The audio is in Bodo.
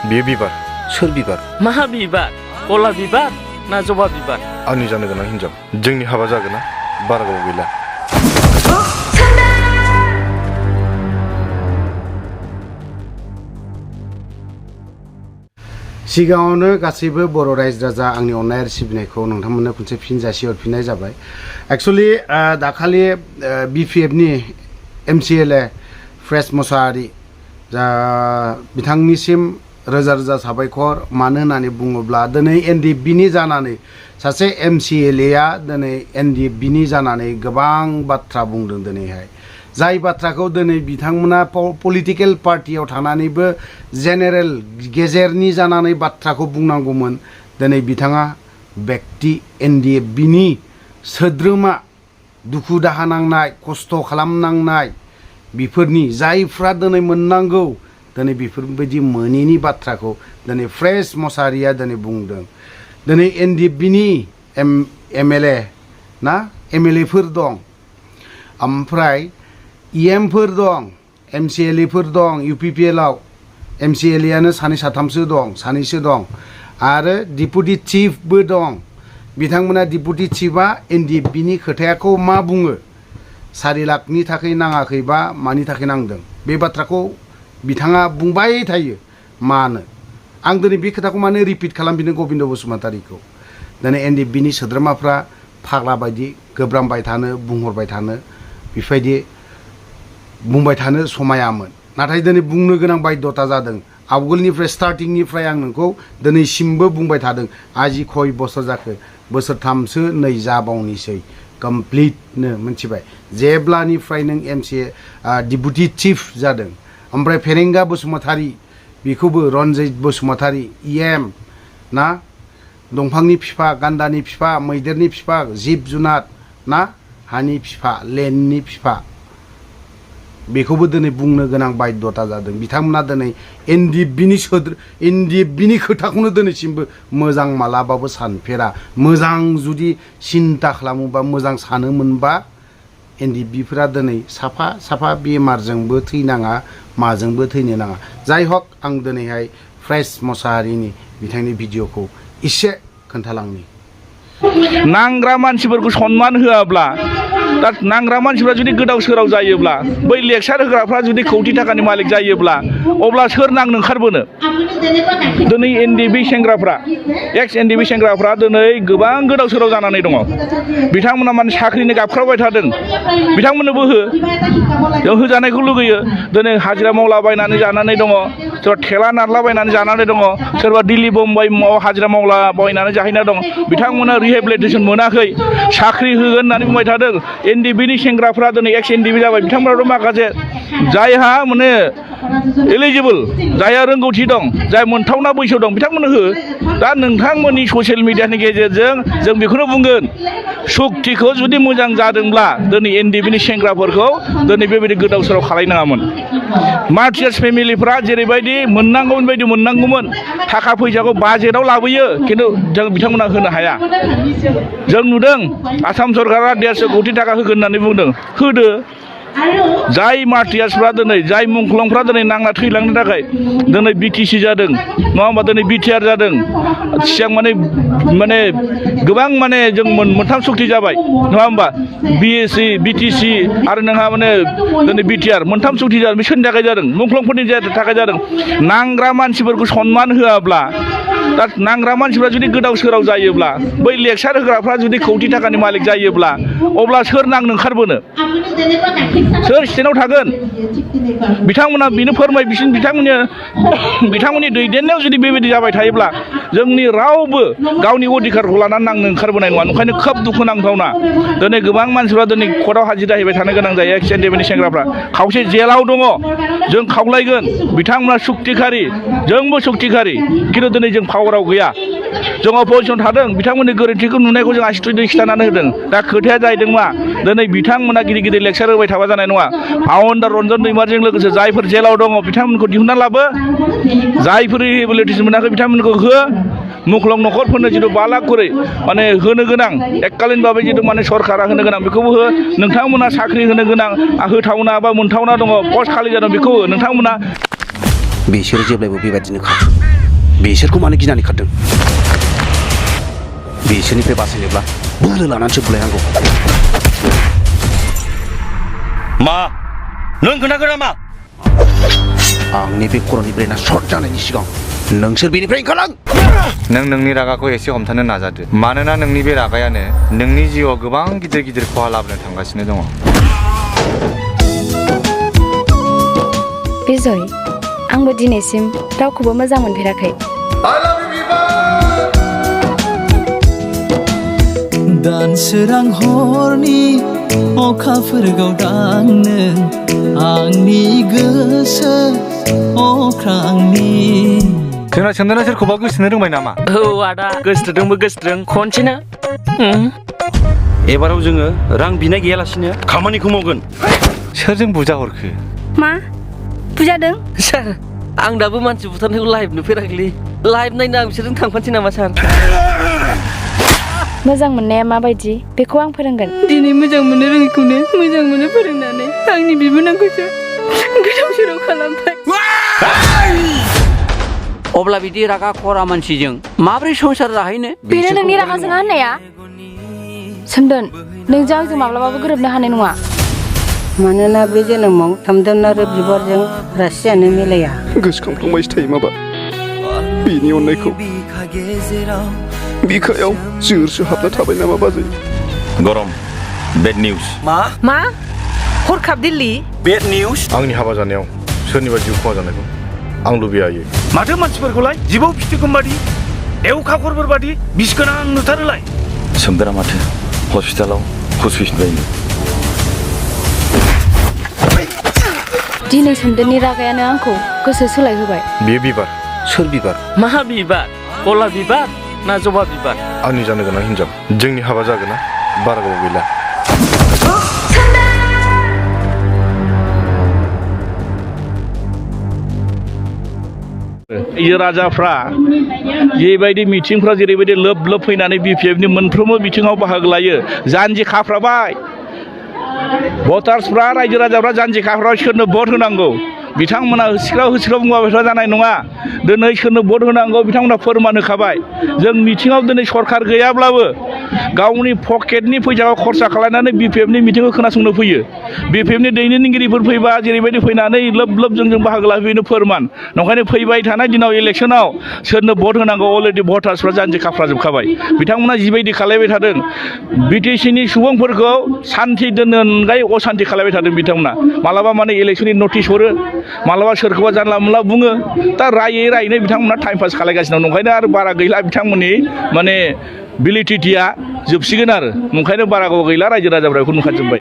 बेयो बिबार सोर बिबार मा बिबार गलाप बिबार ना जबा बिबार आंनि जानो गोनां हिनजाव जोंनि हाबा जागोन ना बारा गोबाव गैला सिगाङावनो गासैबो बर' रायजो राजा आंनि अननाय आरो सिबिनायखौ नोंथांमोननो खनसे फिन जासिहरफिननाय जाबाय एक्चुअली दाखालि बिपिएफनि एमसिएलए फ्रेस मोसाहारि जा बिथांनिसिम रोजा रोजा साबायखर मानो होननानै बुङोब्ला दिनै एनडिएफबिनि जानानै सासे एमसिएलएआ दिनै एनडिएफबिनि जानानै गोबां बाथ्रा बुंदों दिनैहाय जाय बाथ्राखौ दिनै बिथांमोना पलिटिकेल पार्टियाव थानानैबो जेनेरेल गेजेरनि जानानै बाथ्राखौ बुंनांगौमोन दिनै बिथाङा व्यक्ति एनडिएफबिनि सोद्रोमा दुखु दाहा नांनाय खस्थ' खालामनांनाय बेफोरनि जायफ्रा दिनै मोननांगौ दिनै बेफोरबायदि मोनैनि बाथ्राखौ दिनै फ्रेस मोसाहारिया दिनै बुंदों दिनै एनडिएफबिनि एमएलए ना एमएलएफोर दं ओमफ्राय इएमफोर दं एमसिएलएफोर दं इउपिपिएलआव एमसिएलएआनो सानै साथामसो दं सानैसो दं आरो डिपुटि चिफबो दं बिथांमोना डिपुटि चिफआ एनडिएफबिनि खोथायाखौ मा बुङो 4 लाखनि थाखाय नाङाखैबा मानि थाखाय नांदों बे बाथ्राखौ बिथाङा बुंबाय थायो मानो आं दिनै बे खोथाखौ मानो रिपिट खालामफिनो गबिन्द बसुमतारीखौ दिनै एनडिएफबिनि सोद्रोमाफ्रा फाग्ला बायदि गोब्रामबाय थानो बुंहरबाय थानो बेबायदि बुंबाय थानो समायामोन नाथाय दिनै बुंनो गोनां बाध्यता जादों आवगोलनिफ्राय स्टार्टिंनिफ्राय आं नोंखौ दिनैसिमबो बुंबाय थादों आजि खय बोसोर जाखो बोसोरथामसो नै जाबावनिसै कमप्लिटनो मिथिबाय जेब्लानिफ्राय नों एमसिए डिपुटि चिफ जादों ओमफ्राय फेरेंगा बसुमतारी बेखौबो रन्जित बसुमतारी इएम ना दंफांनि फिफा गान्दानि फिफा मैदेरनि फिफा जिब जुनार ना हानि फिफा लेन्डनि फिफा बेखौबो दिनै बुंनो गोनां बाध्यता जादों बिथांमोना दिनै एनडिएफबिनि खोथाखौनो दिनैसिमबो मोजां मालाबाबो सानफेरा मोजां जुदि सिन्ता खालामोबा मोजां सानोमोनबा एनडिएफबिफोरा दिनै साफा साफा बेमारजोंबो थैनाङा माजोंबो थैनो नाङा जाय हक आं दिनैहाय फ्रेस मोसाहारिनि बिथांनि भिडिअखौ एसे खोन्थालांनि नांग्रा मानसिफोरखौ सनमान होआब्ला दा नांग्रा मानसिफ्रा जुदि गोदाव सोराव जायोब्ला बै लेक्सार होग्राफ्रा जुदि कौटि थाखानि मालिक जायोब्ला अब्ला सोर नांनो ओंखारबोनो दिनै एनडिएफबि सेंग्राफ्रा एक्स एनडिएफबि सेंग्राफ्रा दिनै गोबां गोदाव सोराव जानानै दङ बिथांमोना माने साख्रिनि गाबख्रावबाय थादों बिथांमोननोबो जों होजानायखौ लुगैयो दिनै हाजिरा मावलाबायनानै जानानै दङ सोरबा थेला नारलाबायनानै जानानै दङ सोरबा दिल्ली बम्बाइ हाजिरा मावलाबायनानै जाहैना दङ बिथांमोना रिहेबिलिटेसन मोनाखै साख्रि होगोन होननानै बुंबाय थादों एनडिएफबिनि सेंग्राफ्रा दिनै एक्स एनडिएफबि जाबाय बिथांमोनाथ' माखासे जायहा माने एलिजिबल जायहा रोंगौथि दं जाय मोनथावना बैसो दं बिथांमोननो हो दा नोंथांमोननि ससियेल मिडियानि गेजेरजों जों बेखौनो बुंगोन सुक्तिखौ जुदि मोजां जादोंब्ला दिनै एनडिएफबिनि सेंग्राफोरखौ दिनै बेबायदि गोदाव सोराव खालायनाङामोन मार्टियार्स फेमिलिफ्रा जेरैबायदि मोननांगौमोन बायदि मोननांगौमोन थाखा फैसाखौ बाजेटआव लाबोयो खिन्थु जों बिथांमोना होनो हाया जों नुदों आसाम सरकारा 150 कोटि थाखा होगोन होननानै बुंदों होदो जाय मार्टियार्सफ्रा दिनै जाय मुंख्लंफ्रा दिनै नांना थैलांनो थाखाय दिनै बिटिसि जादों नङा होमबा दिनै बिटिआर जादों सिगां माने गोबां माने जों मोनथाम सुक्ति जाबाय नङा होमबा बिएससि बिटिसि आरो नोंहा माने दिनै बिटिआर मोनथाम सुक्ति जादों बे सोरनि थाखाय जादों मुंख्लंफोरनि थाखाय जादों नांग्रा मानसिफोरखौ सनमान होआब्ला दा नांग्रा मानसिफ्रा जुदि गोदाव सोराव जायोब्ला बै लेक्सार होग्राफ्रा जुदि कौटि थाखानि मालिक जायोब्ला अब्ला सोर नांनो ओंखारबोनो सोर स्टेनाव थागोन बिथांमोना बेनो फोरमाय बिथांमोननि दैदेननायाव जुदि बेबायदि जाबाय थायोब्ला जोंनि रावबो गावनि अधिकारखौ लानानै नांनो ओंखारबोनाय नङा ओंखायनो खोब दुखु नांथावना दिनै गोबां मानसिफ्रा दिनै कर्टआव हाजिरा हैबाय थानो गोनां जायो एक्स एनडिएफबिनि सेंग्राफ्रा खावसे जेलाव दङ जों खावलायगोन बिथांमोना सुक्तिखारि जोंबो सुक्तिखारि खिन्थु दिनै जों पावाराव गैया जों अपोजिसन थादों बिथांमोननि गोरोन्थिखौ नुनायखौ जों आसि थुयै खिन्थानानै होदों दा खोथाया जाहैदों मा दिनै बिथांमोना गिदिर गिदिर लेक्सार होबाय थाबा जानाय नङा फाउन्डार रन्जन दैमारिजों लोगोसे जायफोर जेलाव दङ बिथांमोनखौ दिहुनना लाबो जायफोर रिहेबिलिटेसन मोनाखै बिथांमोनखौ हो मुख्लं नखरफोरनो जिथु 5 लाख करि माने होनो गोनां एककालीन भाबै जिथु माने सरकारा होनो गोनां बेखौबो हो नोंथांमोना साख्रि होनो गोनां होथावना बा मोनथावना दङ पस्ट खालि जादों बेखौ हो नोंथांमोना बिसोर जेब्लायबो बेबादिनो बिसोरखौ मानो गिनानै खारदों बिसोरनिफ्राय बासायनोब्ला बोलो लानानैसो बुलायनांगौ मा नों खोनागोन नामा आंनि बे खर'नि ब्रेना सर्ट जानायनि सिगां नोंसोर बेनिफ्राय ओंखारलां नों नोंनि रागाखौ एसे हमथानो नाजादो मानोना नोंनि बे रागायानो नोंनि जिउआव गोबां गिदिर गिदिर खहा लाबोनो थांगासिनो दङ बिजय आंबो दिनैसिम रावखौबो मोजां मोनफेराखै दान सोरां हरनि अखाफोर गावदांनो आंनि गोसो अख्रांनि जोंना चन्दना सोरखौबा गोसोनो रोंबाय नामा औ आदा गोसोथोदोंबो गोसोथोदों खनसेनो एबाराव जोङो रां बिनाय गैयालासिनो खामानिखौ मावगोन सोरजों बुजा हरखो मा बुजादों सार आं दाबो मानसि बुथारनायखौ लाइभ नुफेराखैलै लाइभ नायनो आं बिसोरजों थांफानोसै नामा सार मोजां मोननाया माबायदि बेखौ आं फोरोंगोन दिनै मोजां मोनो रोङिखौनो मोजां मोनो फोरोंनानै आंनि बिबोनांखौसो गोदाव सोराव खालामबाय अब्ला बिदि रागा खरा मानसिजों माब्रै संसार जाहैनो बेनो नोंनि रागा जोङा होननाया सोमदोन नोंजों आंजों माब्लाबाबो गोरोबनो हानाय नङा मानोना बे जोनोमाव थामदोन आरो बिबारजों रासियानो मिलाया गोसोखांफ्लांबायसो थायो माबा बिनि अननायखौ बिखायाव जोरसो हाबना थाबाय नामा बाजै गरम बेड निउज मा हरखाब दिल्ली बेड निउज आंनि हाबा जानायाव सोरनिबा जिउ खहा जानायखौ आं लुबैयायो माथो मानसिफोरखौलाय जिबौ फिथिगम बादि देवखाखरफोर बादि बिस गोनां नुथारोलाय सोमदोरा माथो हस्पिटालाव हुसफिनबायनो दिनै सोमदोननि रागायानो आंखौ गोसो सोलायहोबाय बेयो बिबार सोर बिबार मा बिबार गलाब बिबार ना जबा बिबार आंनि जानो गोनां हिनजाव जोंनि हाबा जागोन ना बारा गोबाव गैला राजाफ्रा जेबायदि मिटिंफ्रा जेरैबायदि लोब लोब फैनानै बिपिएफनि मोनफ्रोमबो बिथिङाव बाहागो लायो जानजि खाफ्राबाय भटार्सफ्रा रायजो राजाफ्रा जानजि खाफ्राबाय सोरनो भट होनांगौ बिथांमोना होसिख्राव बुंबा बेफोर जानाय नङा दिनै सोरनो भट होनांगौ बिथांमोना फोरमान होखाबाय जों मिटिङाव दिनै सरकार गैयाब्लाबो गावनि पकेटनि फैसाखौ खरसा खालामनानै बिपिएफनि मिटिंखौ खोनासंनो फैयो बिपिएफनि दैदेनगिरिफोर फैबा जेरैबायदि फैनानै लोब लोब जों बाहागो लाफैनो फोरमान नंखायनो फैबाय थानाय दिनाव इलेक्सनाव सोरनो भट होनांगौ अलरेडि भटार्सफ्रा जानजि खाफ्राजोबखाबाय बिथांमोना जिबायदि खालामबाय थादों बिटिसिनि सुबुंफोरखौ सान्थि दोननो अनगायै असान्थि खालामबाय थादों बिथांमोना मालाबा माने इलेक्सननि नटिस हरो मालाबा सोरखौबा जानला मोनला बुङो दा रायै बिथांमोना टाइम पास खालामगासिनो दं नंखायनो आरो बारा गैला बिथांमोननि माने भेलिडिटिया जोबसिगोन आरो नंखायनो बारा गोबाव गैला रायजो राजाफ्रा बेखौ नुखाजोब्बाय